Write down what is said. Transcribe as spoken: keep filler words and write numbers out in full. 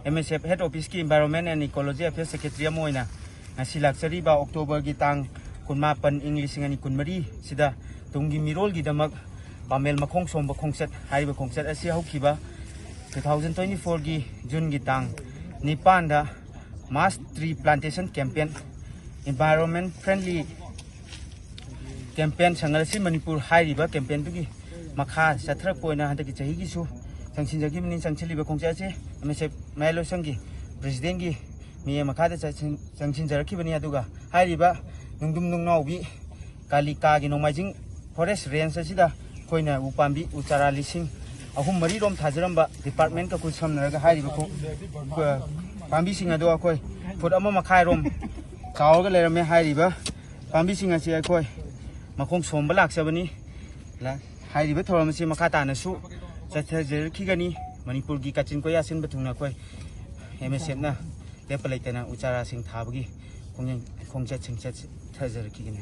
M ꯑꯦꯁ F head ꯑꯣꯐꯤꯁꯀꯤ environment and ecology ꯑꯐꯤꯌꯔ secretary ꯑꯃ ꯑꯣꯏꯅ ꯉꯁꯤ ꯂꯥꯛꯆꯔꯤꯕ ꯑꯣꯛꯇꯣꯕꯔꯒꯤ ꯇꯥꯡ ꯀꯨꯟꯃꯥꯄꯟ, ꯏꯪ ꯂꯤꯁꯤꯡ ꯑꯅꯤ ꯀꯨꯟꯃꯔꯤ ꯁꯤꯗ ꯇꯨꯡꯒꯤ ꯃꯤꯔꯣꯜꯒꯤꯗꯃꯛ ꯄꯥꯃꯦꯜ ꯃꯈꯣꯡ ꯁꯣꯝꯕ ꯈꯣꯡꯆꯠ ꯍꯥꯏꯔꯤꯕ ꯈꯣꯡꯆꯠ ꯑꯁꯤ ꯍꯧꯈꯤꯕ two thousand twenty fourꯒꯤ ꯖꯨꯟꯒꯤ ꯇꯥꯡ ꯅꯤꯄꯥꯟꯗ mass tree plantation campaign, environment friendly campaign ꯁꯪꯒꯜ ꯑꯁꯤ ꯃꯅꯤꯄꯨꯔ ꯍꯥꯏꯔꯤꯕ campaignꯗꯨꯒꯤ ꯃꯈꯥ ꯆꯠꯊꯔꯛꯄ ꯑꯣꯏꯅ ꯍꯟꯗꯛꯀꯤ ꯆꯍꯤꯒꯤꯁꯨ ꯆꯪꯁꯤꯟꯖꯈꯤꯕꯅꯤ꯫ ꯆꯪꯁꯤꯜꯂꯤꯕ ꯈꯣꯡꯆꯠ ꯑꯁꯤ ꯑꯦꯝ ꯑꯦꯁ ꯑꯦꯐ ꯃꯌꯥꯏ ꯂꯣꯏꯁꯪꯒꯤ ꯄ꯭ꯔꯦꯁꯤꯗꯦꯟꯒꯤ ꯃꯤꯠꯌꯦꯡ ꯃꯈꯥꯗ ꯆꯠꯁꯤꯟ-, ꯆꯪꯁꯤꯟꯖꯔꯛꯈꯤꯕꯅꯤ꯫ ꯑꯗꯨꯒ ꯍꯥꯏꯔꯤꯕ ꯅꯨꯡꯗꯨꯝ ꯅꯨꯡꯅꯥꯎꯕꯤ ꯀꯥꯂꯤꯀꯥꯒꯤ ꯅꯣꯡꯃꯥꯏꯖꯤꯡ ꯐꯣꯔꯦꯁ ꯔꯦꯟꯖ ꯑꯁꯤꯗ ꯑꯩꯈꯣꯏꯅ ꯎ ꯄꯥꯝꯕꯤ ꯎ ꯆꯥꯔꯥ ꯂꯤꯁꯤꯡ ꯑꯍꯨꯝ ꯃꯔꯤꯔꯣꯝ ꯊꯥꯖꯔꯝꯕ ꯗꯤꯄꯥꯔꯠꯃꯦꯟꯠꯀ ꯈꯨꯠꯁꯝꯅꯔꯒ ꯍꯥꯏꯔꯤꯕ ꯈꯣꯡ-, ꯄꯥꯝꯕꯤꯁꯤꯡ ꯑꯗꯣ ꯑꯩꯈꯣꯏ ꯐꯨꯠ ꯑꯃ ꯃꯈꯥꯏꯔꯣꯝ ꯆꯥꯎꯔꯒ ꯂꯩꯔꯝꯃꯦ꯫ ꯍꯥꯏꯔꯤꯕ ꯄꯥꯝꯕꯤꯁꯤꯡ ꯑꯁꯤ ꯑꯩꯈꯣꯏ ꯃꯈꯣꯡ ꯁꯣꯝꯕ ꯂꯥꯛꯆꯕꯅꯤ꯫ ꯂ-, ꯍꯥꯏꯔꯤꯕ ꯊꯧꯔꯝ ꯑꯁꯤ ꯃꯈꯥ ꯇꯥꯅꯁꯨ ꯆꯠꯊꯖꯔꯛꯈꯤꯒꯅꯤ꯫ ꯃꯅꯤꯄꯨꯔꯒꯤ ꯀꯥꯆꯤꯟ ꯀꯣꯌꯥ ꯁꯤꯟꯕ ꯊꯨꯡꯅ ꯑꯩꯈꯣꯏ ꯑꯦꯝ ꯑꯦꯁ ꯑꯦꯐꯅ ꯂꯦꯞꯄ ꯂꯩꯇꯅ ꯎ ꯆꯥꯔꯥꯁꯤꯡ ꯊꯥꯕꯒꯤ ꯈꯣꯡꯖꯪ-, ꯈꯣꯡꯆꯠꯁꯤꯡ ꯆꯠꯊꯖꯔꯛꯈꯤꯒꯅꯤ꯫